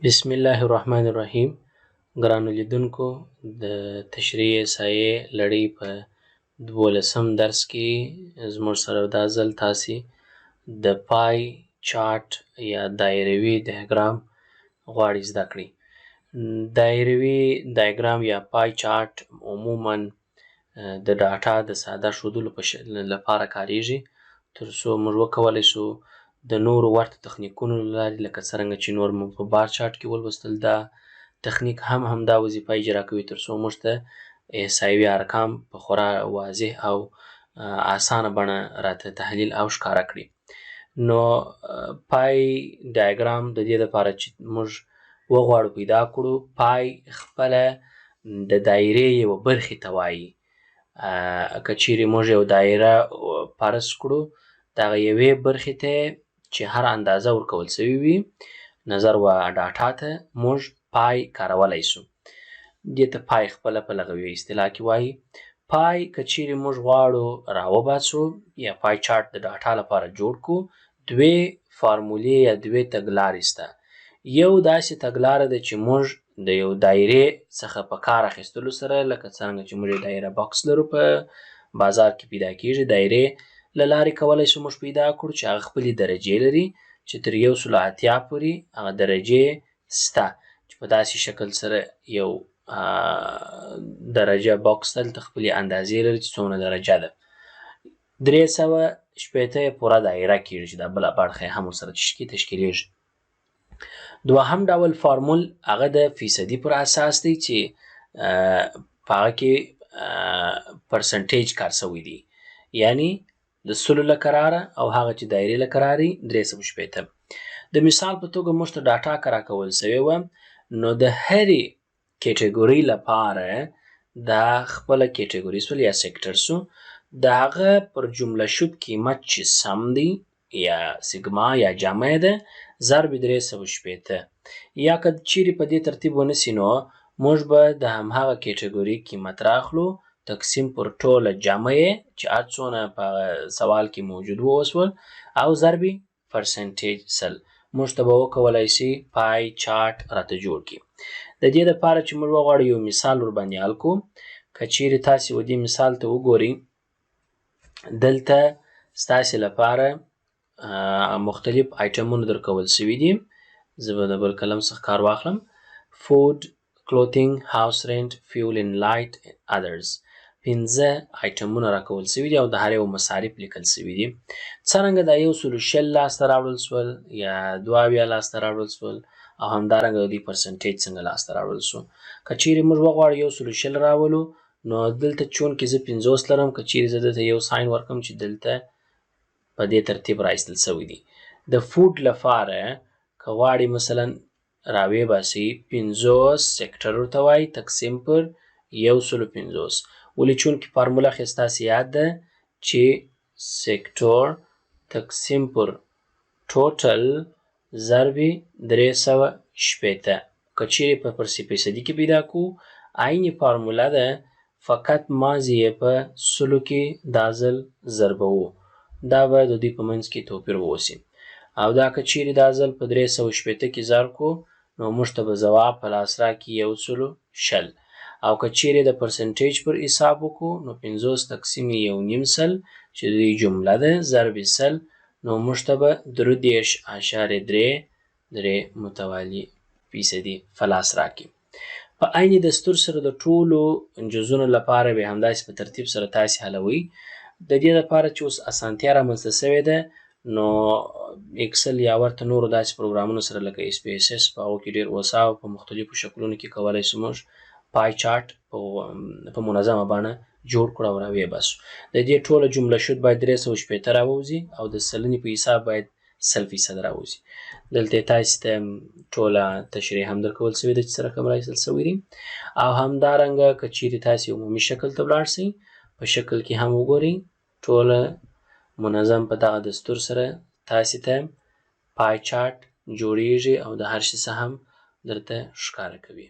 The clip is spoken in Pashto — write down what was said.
بسم الله الرحمن الرحیم. ګرانو لیدونکو، د تشریح احصایې لړۍ په 12 درس کې زموږ سره دا ځل تاسې د pie chart یا دایروي دیاګرام غواړئ زده کړئ. دایروي دیاګرام یا pie chart عموما د ډاټا د ساده ښودلو لپاره کاریږي، تر څو موږ وکولی شو د نورو ورته تخنیکونو له لارې، لکه څرنګه چې نور مو په bar chart کې ولوستل، دا تخنیک هم همدا وظیفه اجرا کوي، تر څو موږ ته احصایوي ارقام په خورا واضح او اسانه بڼه راته تحلیل او ښکاره کړي. نو pie diagram د دې لپاره چې موږ وغواړو پیدا کړو، pie خپله د دایرې یوه برخې ته وایي. که چیرې موږ یو دایره فرض کړو، دغه یوې برخې ته چې هر اندازه ورکول شوې وي نظر و ډاټا ته، موږ pie کارولی شو. دې ته pie خپله په لغوي اصطلاح کې وایي. pie که چیرې موږ غواړو راوباسو یا pie chart د ډاټا لپاره جوړ کړو، دوې فارمولې یا دوې تګلارې شته. یو داسې تګلاره ده چې موږ د یو دایرې څخه په کار اخیستلو سره، لکه څرنګه چې موږ یو دایره box لرو، په بازار کې پیدا کیږي، دایرې له لارې کولی شو موږ پیدا کړو چې هغه خپلې درجې لري، چې تر 180 پورې هغه درجې شته، چې په داسې شکل سره یو درجه box دلته خپلې اندازې لري چې څومره درجه ده. 360 یې پوره دایره کیږي، چې دا بله برخه یې هم ورسره تشکیلیږي. دوهم ډول فارمول هغه د فیصدي پر اساس دی، چې په هغه کې percentage کار شوی دی، یعنی د سلو له قراره او هغه چې دایرې له قرارې 360. د مثال په توګه موږ ته ډاټا که راکول شوې وه، نو د هرې category لپاره دا خپله category سول یا sector سو، د هغه پر جمله شد قیمت چې sum دی یا سیګما یا جمع ده، ضرب 360. یا که چیرې په دې ترتیب ونه سي، نو موږ به د هماغه category قیمت راخلو، تقسیم پر ټوله جمع یې چې هر څونه په سوال کې موجود واوسول، او ضرب percentage 100، موږ ته به وکولای شي pie chart راته جوړ کړي. د دې لپاره چې موږ وغواړو یو مثال ورباندې حل کړو، که چیرې تاسې و دې مثال ته وګورئ، دلته ستاسې لپاره مختلف آیټمونه درکول شوي دي. زه به د بل قلم څخه کار واخلم. Food، clothing، house rent، fuel and light، others، 5 آیټمونه راکول شوي دي او د هر یو مصارف لیکل شوي دي. څرنګه دا 120 لاسته راوړل شول یا 72 لاسته راوړل شول، او همدارنګه د دوی percentage څنګه لاسته راوړل شو. که چیرې موږ وغواړو 120 راولو، نو دلته چونکې زه 50 لرم، که چیرې زه دلته یو sign ورکړم چې دلته په دې ترتیب را ایستل شوی دی. د food لپاره که غواړي مثلا راویې باسي، 50 sector ورته وایي تقسیم پر 150. ولې چونکې فارموله خو ستاسې یاد ده چې sector تقسیم پر total ضرب 360. که چیرې په فیصدي کې پیدا کړو، عین فارموله ده، فقط ماضي یې په سلو کې دا ځل ضربوو، دا به د دوی په منځ کې توپیر واوسي. او دا که چیرې دا ځل په 360 کې ضرب کړو، نو موږ ته به ځواب په لاس راکړي 120. او که چیرې د percentage پر حساب وکړو، نو 50 تقسیم 1.5 سل چې د دوی جمله ده ضرب 100، نو موږ ته به 33.33 متوالي فیصدي په لاس راکړي. په عین دستور سره د ټولو جزونو لپاره به همداسې په ترتیب سره تاسې حلوئ. د دې لپاره چې اوس اسانتیا رامنځته شوې ده، نو Excel یا ورته نورو داسې پروګرامونو سره لکه SPSS، په هغو کې ډېر وسا او په مختلفو شکلونو کې کولی شو موږ pie chart په منظمه بڼه جوړ کړو او راویې باسو. د دې ټوله جمله شد باید 360 راووځي او د سلنې په حساب باید 100% راووځي. دلته تاسې ته ټوله تشریح هم درکول شوې ده چې څه رقم را ایستل شوی دی. او همدارنګه که چیرې تاسې عمومي شکل ته ولاړ شئ، په شکل کې هم وګورئ، ټوله منظم په دغه دستور سره تاسې ته pie chart جوړیږي او د هر شي څه هم درته ښکاره کوي.